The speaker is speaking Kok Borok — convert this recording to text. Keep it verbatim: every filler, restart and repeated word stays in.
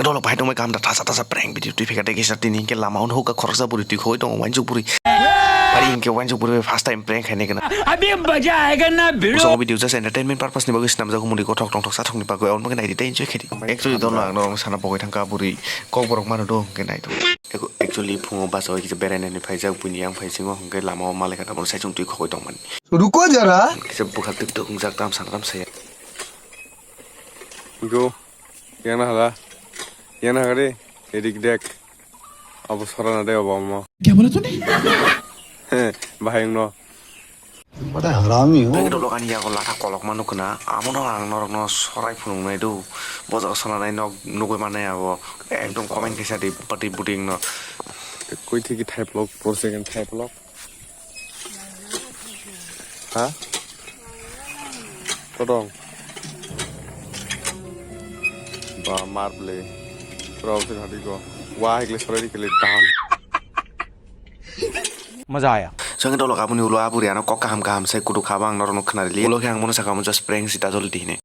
Dolok bahai tongbai kaham da, thasa thasa prank video twi pheka de kisa tini hinkhe lama hwn hukha khoroksa bwrwi twi khogwi tongo wainjok bwrwi. Phai hinkhe wainjok bwrwi first time prank khainai gana. अभी मजा आएगा ना भिड़ो। Usamo video just entertainment purpose ni bagwi swnamjak muli kothok tongthok sathok ni bagwi, aboni bagwi naidi tei enjoy khaidi. Actually dolok ang norok sana pogwi thangkha bwrwi kok borok mano do hinkhe naidi. Actually phungo bus o kisa berainani phaijak buini yang phaisingo hinkhe lama o malai kha tabuk sai chwng twi khogwi tongmani. Ruko jara. Kisa bwkha twk twk wngjak tam sana tam saya. Go. Yang na hala. Yang na hagari. Edik dek. Abo sora na de abo amo. Kya bola tune? Bahai no. Bada harami ho. Ang dolok ani yago latha kolok ma nukna. Amo no ang norok no sorai phunung nai do. Bojo sona nai nok nugui manai abo. Ekdom comment kisa di pati buding no. Koi thiki thai vlog, pro second thai vlog. Ha? Todong. Ba mar ble. Pro se hadi go. Wa hikle sore hikle dam. मजा आया। Songni dolok aboni ulo aburi ano kok kaham kaham sai kudu khaba ang norok no khna rili. Ulo khe ang mono saka mo just prank si ta jol di hine.